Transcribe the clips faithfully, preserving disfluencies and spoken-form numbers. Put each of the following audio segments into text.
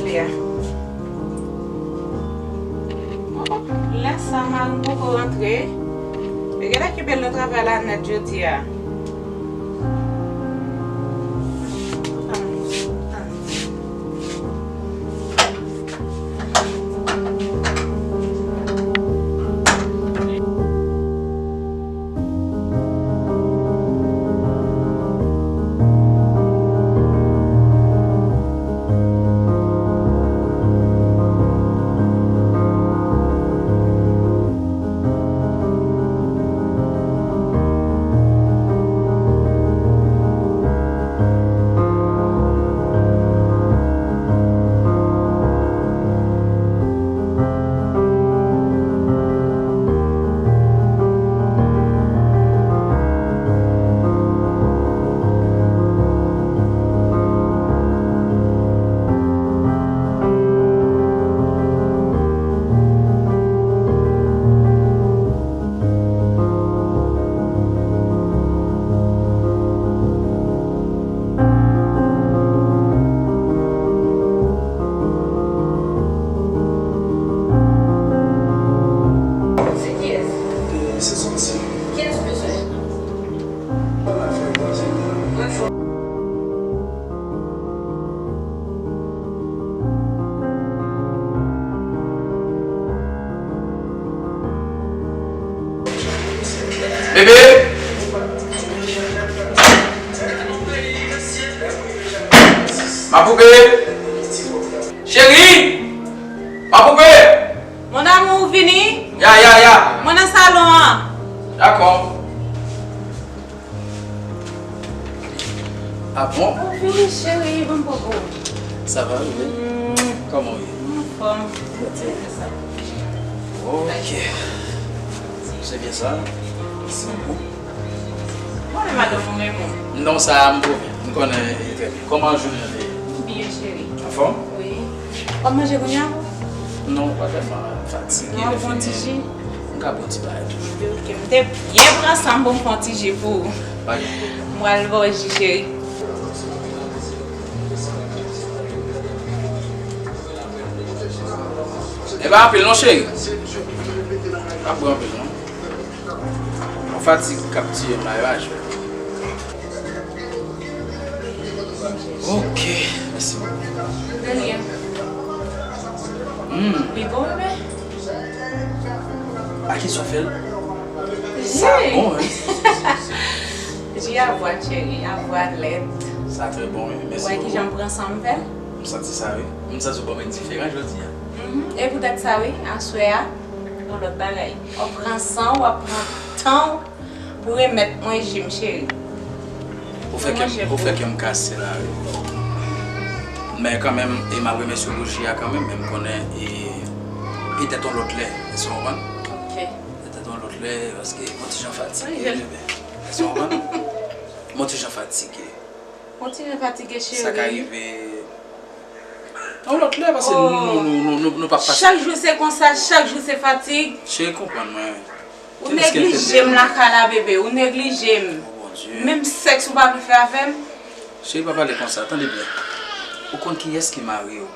Lè a. Oh, oh, lè sa mari m poko rantre. Men genlè ki bèl nan travay la nèt jodi a. Se kiyès? Se Sòsye. Kiyès ou bezwen? Bebe! Ma poupée! Cheri! Ma poupée! Mon amour, ou vini? Ya, ya, ya. Mwen nan salon an. Dakò. Ah bon? Ou vini, cheri, ban m poko. Sa va, bebe? Mm. Kòman w ye? Anfòm. Ok. C'est bien ça. Merci beaucoup. Mwen, madanm, ou renmen w? Non, sa a, m twò byen. M konnen li trè byen. Kòman jounen an te ye? Byen, cheri. Anfòm? Wi. W ap manje kounye a? Non, pa tèlman. M fatige. Nou ap pran ti ji? M ka pran ti bagay toujou. Ok, m te byen pran san m pou m pran ti ji pou ou. Pa gen pwoblèm. M pral ba w ji, cheri. E pa anpil non, cheri. Pa pran anpil non. Yon fatig k ap tiye m la, e pa jwèt. Ok, mèsi bokou. De rien. Hmm. Li bon, bebe? A ki sa w fè l? Sa bon, wi. Ji a vwad, cheri, a vwad lèt. Sa trè bon, wi. Mèsi bokou. Ou wè kijan m pran san m fè l? M santi sa, wi. M santi w ban mwen diferan jodi a. Mhm. E poutèt sa, wi, aswè a, yon lòt bagay. W ap pran san w, w ap pran tan w pou remèt mwen ji m, cheri. Ou fè kè m, ou fè kè m kase la, wi. Men kanmenm, e m ap remèsye w pou ji a kanmenm, men m konnen, e, petèt yon lòt lè, èske w konprann? Ok. Petèt yon lòt lè, paske m yon ti jan fatige, bebe. Èske w konprann? M yon ti jan fatige. Kontinye fatige, cheri. Sa ka rive yon lòt lè, paske nou, nou, nou, nou, nou, nou p ap pase. Chak jou se konsa, chak jou se fatig. Cheri, konprann mwen. Ou neglije m lakay la, bebe, ou neglije m. Oh, Bondye. Menm sèks ou pa vle fè avè m. Cheri, pa pale konsa, tande byen. Ou konn kiyès ki mari w,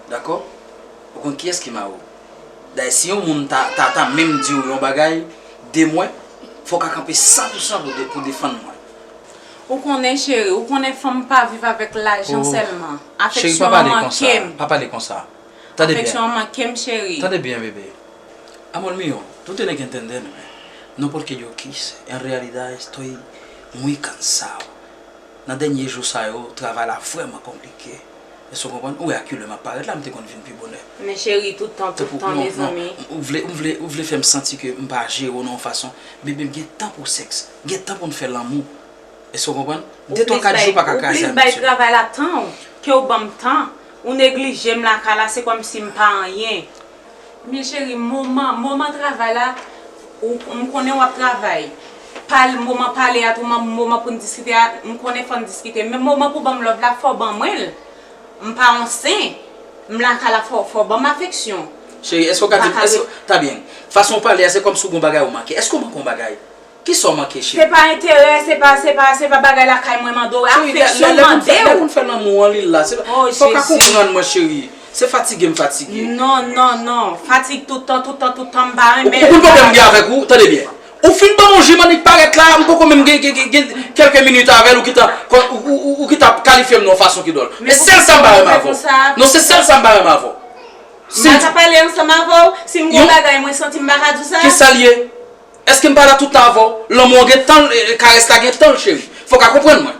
dakò? Ou konn kiyès ki mari w? Dayè, si yon moun ta, ta, ta menm di w yon bagay de mwen, fò w ka kanpe san pou san pou de-, pou defann mwen. Ou konnen, cheri, ou konnen fanm pa viv avèk lajan sèlman. Oh, cheri, pa pale konsa, pa pale konsa. Tande byen. Afeksyon an manke m, cheri. Tande byen, bebe. Amor mío, tú tienes que entenderme. No porque yo quise, en realidad estoy muy cansado. Nan dènye jou sa yo, travay la vrèman konplike. Èske w konprann? Ou wè a kilè m ap parèt la, m te konn vin pi bonè. Men cheri, tout tan, tout tan, mezanmi. Ou vle, ou vle, ou vle fè m santi ke m pa jere w nan yon fason. Bebe, m gen tan pou sèks. M gen tan pou n fè lanmou. Èske w konprann? De, twa, kat jou pa ka kraze amitié. Ou plis bay travay la tan w ke w ban m tan. Ou neglije m lakay la, se kòmsi m pa anyen. Men cheri, moman, moman travay la, ou, m konnen w ap travay. Pal-, moman pale a tou, moman, moman pou n diskite a, m konnen fò n diskite. Men moman pou ban m love la, fò w ban mwen l. M pa yon sen. M lakay la, fò, fò w ban m afeksyon. Cheri, èske w ka di m, èske, ta byen. Fason w pale a, se kòmsi w gen yon bagay ou manke. Èske w manke yon bagay? Kisa w manke, cheri? Se pa enterè, se pa, se pa, se pa bagay lakay mwen mande w, afeksyon mande w. Lè moun fè lanmou an, li la. Se pa, fò w ka konprann mwen, cheri. Se fatige m fatige. Non, non, non. Fatig tout tan, tout tan, tout tan, m pa renmen. Ou konn pwoblèm m gen avèk ou? Tande byen. Ou fin ban m yon jim annik parèt la, m poko menm gen, gen, gen, gen kèlke minit avè l, ou gentan, ou, ou, ou, ou gentan kalifye m nan yon fason ki dwòl. E sèl sa m pa renmen avè w. Non, se sèl sa m pa renmen avè w. M pa ka pale ansanm avè w, si m gen yon bagay mwen santi m pa ka di w sa. Kisa l ye? Èske m pa la tout tan avè w? Lanmou an gen tan l, e, e, karès la gen tan l, cheri. Fò w ka konprann mwen.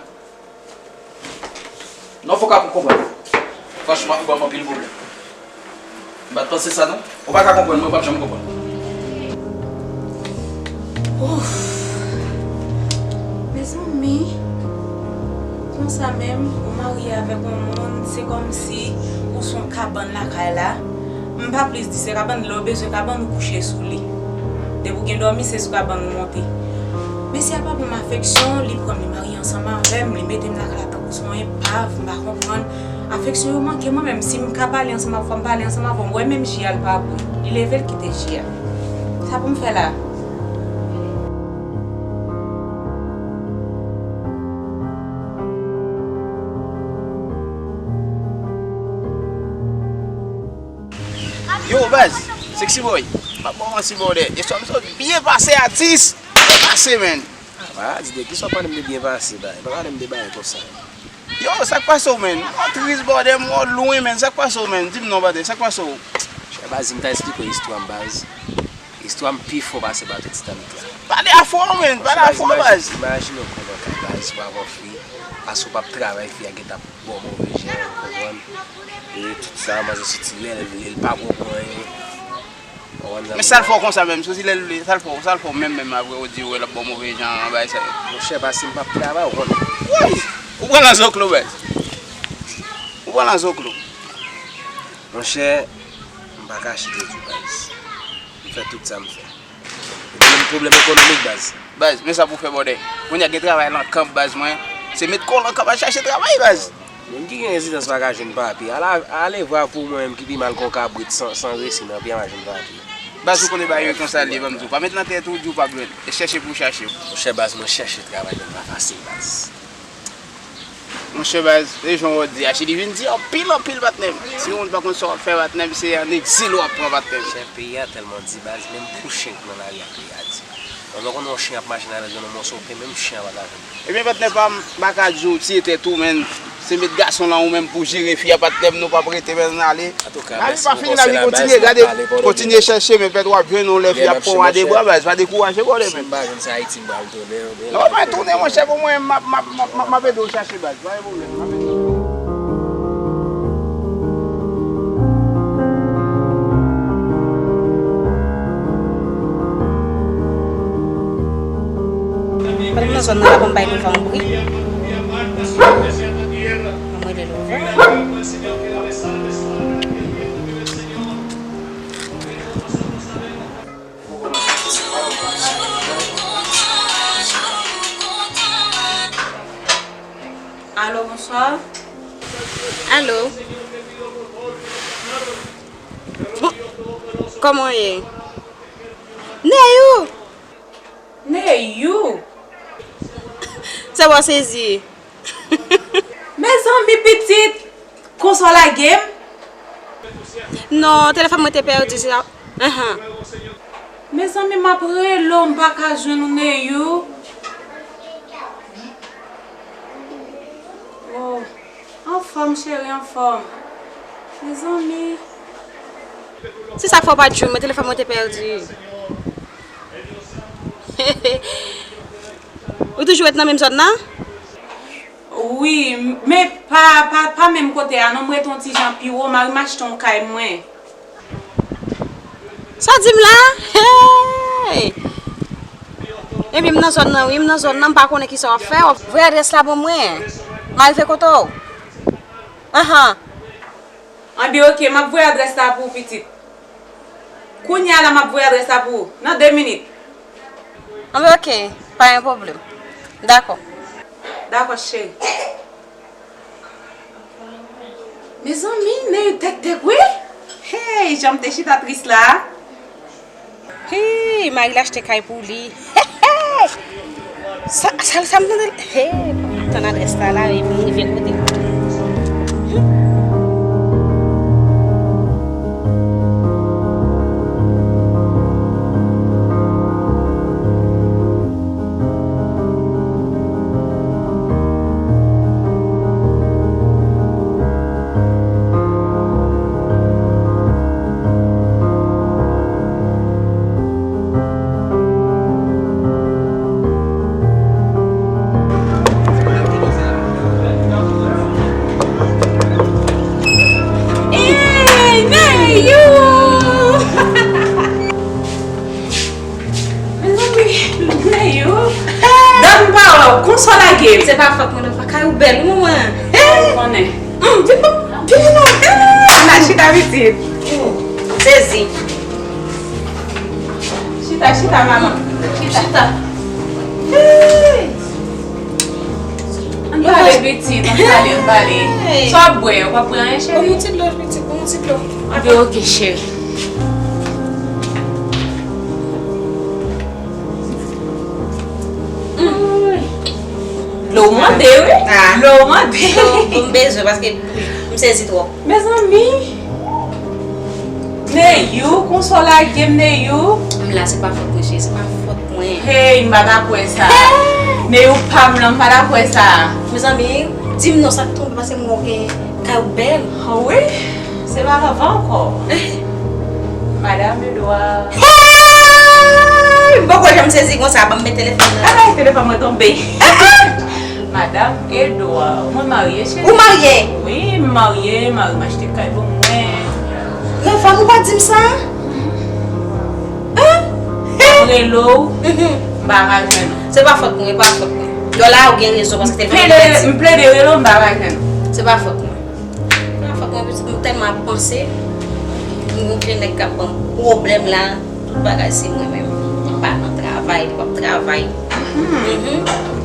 Non, fò w ka konprann. Franchman, ou ban m anpil pwoblèm. M pa t panse sa, non. Ou pa ka konprann mwen, ou p ap janm konprann. Ouf! Mezanmi, konsa menm, ou marye avèk yon moun, se kòmsi ou se yon kabann lakay la. M pa plis di se kabann, lè w bezwen kabann, ou kouche sou li. Depi w gen dòmi, se sou kabann ou monte. Mesye a pa ban m afeksyon, li pran m, li marye ansanm avè m, li mete m lakay la tankou se yon enpav, m pa konprann. Afeksyon yo manke mwen menm. Si m ka pale ansanm avè w, fò m pale ansanm avè w. M wè menm ji a, l pa bwè. Li leve, l kite ji a. Sa pou m fè la? Yo, baz, Sexy Boy, m ap ba w manti, brother. Yèswa, m sot byen pase, atis. Byen pase, man. Ah, pa di de kisa w pale m de byen pase, baz. Pa pale m de bagay konsa. Yo, sa k pase w, man? Mwen tris, brother, mwen lwen, man. Sa k pase w, man? Di m non, brother, sa k pase w? Chè, baz, m ta esplike w istwa m, baz. Istwa m pi fò pase bato Titanik la. Pale a fò, man, pale a fò, baz. Imajine w kòman kay baz, w avè fi, paske w p ap travay, fi a gentan ba w move jan, w konprann? E tout sa, manzè soti lè l vle, l pa pran pou anyen. Men sa l fè w konsa menm, soti lè l vle, sa l fè w, sa l fè w menm, menm apre ou di w wè l ap ba w move jan, bagay sa yo. Monchè, paske m p ap travay, ou konn. Woy! Ou pran nan zoklo, baz. Ou pran nan zoklo. Monchè, m pa kache de di w, baz. M fè tout sa m fè. Epi m pwoblèm ekonomik, baz. Baz, men sa pou fè, brother. Kounye a gen travay lan kanp, baz, mwen. Se met kò w lan kanp al chache travay, baz. Moun ki gen rezidans pa ka jwenn papye. Ala, ale vwa pou mwen menm ki pi mal kon kabrit san, san resi nan pye, m a jwenn papye. Baz, ou konnen bagay yo konsa l ye, ban m di w. Pa met nan tèt ou, di w p ap jwenn. E chèche pou w chache. Monchè, baz, mwen chèche travay, men l pa fasil, baz. Monchè, baz, e jan w di a, Chili vin di anpil, anpil, patnè m. Si yon moun pa konn sa w ap fè, patnè m, se an egzil w ap pran, patnè m. Chè, peyi a tèlman di, baz, menm pou chen k nan lari a, peyi a di. Mwen, mwen konn wè yon chen ap mache nan lari, yon mòso pen, menm chen an pa ka jwenn. Ebyen, patnè pa m, m pa ka di w tiye tèt ou, men se met gason lan ou menm pou jere fi a, patnè m, nou p ap rete, men n ale. Lavi pa fini, lavi kontinye, gade, kontinye chèche, men pèt w ap jwenn yon lè fi ap pran w a de bra, baz, pa dekouraje, brother, men. Si m pa jwenn sa Ayiti, m pral tounen, oubyen... Non, pa tounen, monchè, pou mwen, m ap, m ap, m ap, m ap ede w chache, baz, pa gen pwoblèm, m ap ede w. Pandan m nan zòn nan, la pou m bay nou fè yon bri. Mwen rele Louvè. Alo, bonswa. Alo. Bon, kòman w ye? Neyou! Neyou! Se bò sezi. Mezanmi pitit, konsa w lage m? Non, telefòn mwen te pèdi, se sa. Ahan. Mezanmi, m ap rele w, m pa ka jwenn ou, Neyou. Oh. Anfòm, cheri, anfòm. Mezanmi. Se sa k fè w pa t jwenn mwen, telefòn mwen te pèdi. Ou toujou ret nan menm zòn nan? Wi, men pa, pa, pa menm kote a non, m ret yon ti jan pi wo, mari m achte yon kay mwen. Sa w di m la? Hey! Ebyen, m nan zòn nan, wi, m nan zòn nan, m pa konnen kisa w ap fè. Voye adrès la ban mwen. M a rive kote w. Ahan. Anben, oke, m ap voye adrès la pou ou, pitit. Kounye a la, m ap voye adrès la pou ou. Nan de minit. Anben, oke, pa gen pwoblèm. Dakò. Dakò, cheri. Mezanmi, Neyou tèktèk wi. Hey, jan m te chita tris la. Hi, mari l achte kay pou li. Sa, sa, sa m tande. Hey, tann adrès la, la, epi m rive kote l. Ey, Neyou! Mezanmi, Neyou. Dam pa wè w, konsa w lage m. Se pa fòt mwen non, pa kay ou bèl wi mwen. Ou konnen. Hum, vin non, vin non. Ah, la chita pitit. Sezi. Chita, chita, manman. Chita. Hey. Ann pale pitit, ann pale, ann pale. Hey. Sa w ap bwè? Ou p ap bwè anyen, cheri? Ban m yon ti dlo, pitit, ban m yon ti dlo. Anben, oke, cheri. Dlo w mande, wi. Ah. Dlo w mande. Dlo, dlo m bezwen paske m sezi twòp. Mezanmi. Neyou, konsa w lage m, Neyou? M la, se pa fòt mwen, cheri, se pa fòt mwen. Hey, m pa ta kwè sa. Hey! Neyou pa m lan, m pa ta kwè sa. Mezanmi, di m non, sa k tonbe, paske m wè w gen kay ou bèl. Ah wi, se pa anvan ankò. Madam Edouard. Hey! M poko janm sezi konsa, ban m met telefòn nan. Ay, telefòn mwen tonbe. Madam Edouard, mwen marye, cheri. Ou marye? Wi, m marye, mari m achte kay pou mwen. Lè fanm ou pa di m sa? Hein? M rele w, m pa ka jwenn ou. Se pa fòt mwen, e pa fòt mwen. Lè w la, ou gen rezon, paske telefòn nan pèdi. M plede rele w, m pa ka jwenn ou. Se pa fòt mwen. Se pa fòt mwen, pitit, m tèlman ap panse. M gon vye nèg k ap ban m pwoblèm la. Tout bagay se mwen menm. Li pa nan travay, li p ap travay. Mhm.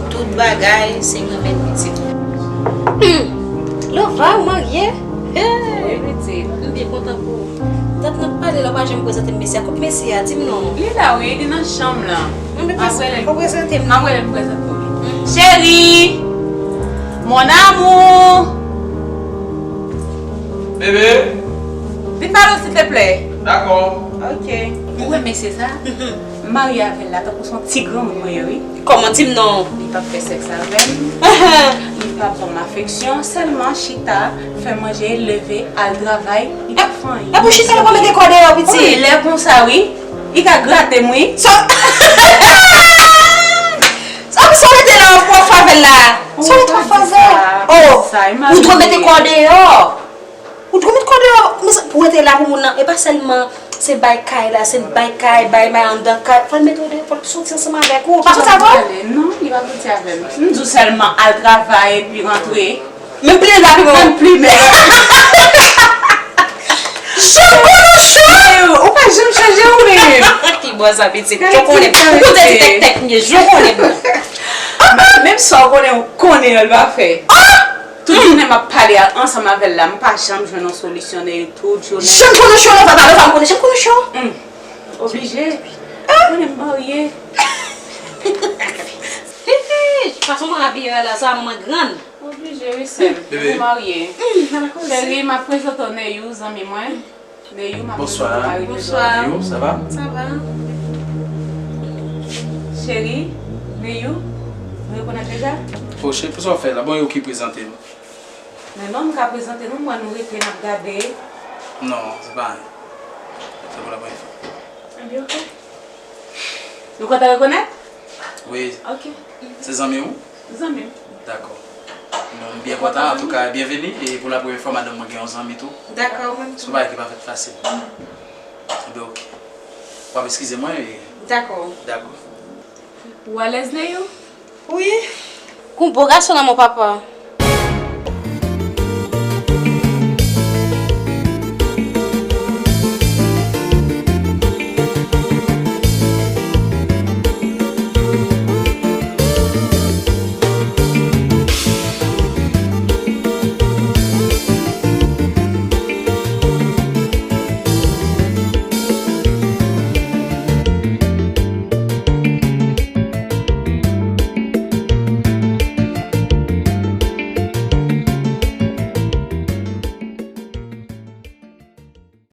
Tout bagay se mwen menm, pitit. Hmm. Lova, ou marye? Hey! Wi, pitit. M byen kontan pou ou. Dat n ap pale la, ou pa janm prezante m mesye a. Kot mesye a? Di m non. Li la, wi, li nan chanm lan. Ann, men pase, prezante m. M ap rele l, m prezante w li. Mhm. Cheri! Mon amour! Bebe! Vin ba nou, silteplè. Dakò. Ok. Ou wè mesye sa? M marye avè l la, tankou se yon ti granmoun mwen ye, wi. Kòman, di m non? Li p ap fè sèks avè m. Li p ap ban m afeksyon, sèlman chita, fè manje, leve, al travay, li p ap fè anyen. E pou chita, li pa mete kò deyò, pitit? Wi, lè konsa, wi. Li ka grate m, wi. Sa, sa, sa w rete la, w ap fè avè l la. Sa w rete w ap fè avè l? Oh, ou dwe mete kò deyò. Ou dwe met kò deyò, mezanmi, pou w rete la pou moun nan. E pa sèlman se bay kay la, se bay kay, bay may anndan kay. Fò l mete w deyò, fò l soti ansanm avèk ou. Ou pa soti avè w? Non, li pa soti avè m. M di w sèlman al travay epi rantre. Men pli la, men pli bèl. Jan konocho! Ou pa janm chanje ou menm. Ki bò sa, pitit? Jan konnen. Ou konnen ti tèktèk m ye, jan konnen. Menm sa w konnen, ou konnen l pa fè. Tout jounen m ap pale a- ansanm avè l la, m pa janm jwenn yon solisyon, Neyou, tout jounen. Jan konocho, lè papa, lè papa, konnen jan konocho. Hmm. Oblije. Konnen m marye. Fason mwen abiye a la, sa mwen grann. Oblije, wi, sè m. Bebe. Ou marye. Hmm, ala koze. Cheri, m ap prezante w Neyou, zanmi mwen. Neyou, m ap prezante w mari m. Bonswa. Bonswa. Neyou, sa va? Sa va. Cheri, Neyou, nou rekonèt deja? O, cheri, pou sa w fè la? Bon, e ou ki prezante m? Men non, m ka prezante nou, m wè nou rete, n ap gade. Non, se pa anyen. Se pou la premye fwa. Ebyen, oke. Nou kontan rekonèt? Wi. Oke. Se zanmi w? Zanmi m. Dakò. Bon, m byen kontan, antouka, byenveni. E pou la premye fwa, madanm mwen gen yon zanmi tou. Dakò, mwen tou. Se yon bagay ki pa fèt fasil. Ebyen, oke. W ap eskize mwen e... Dakò. Dakò. Ou alèz, Neyou? Wi. Gon bo gason nan men w, papa.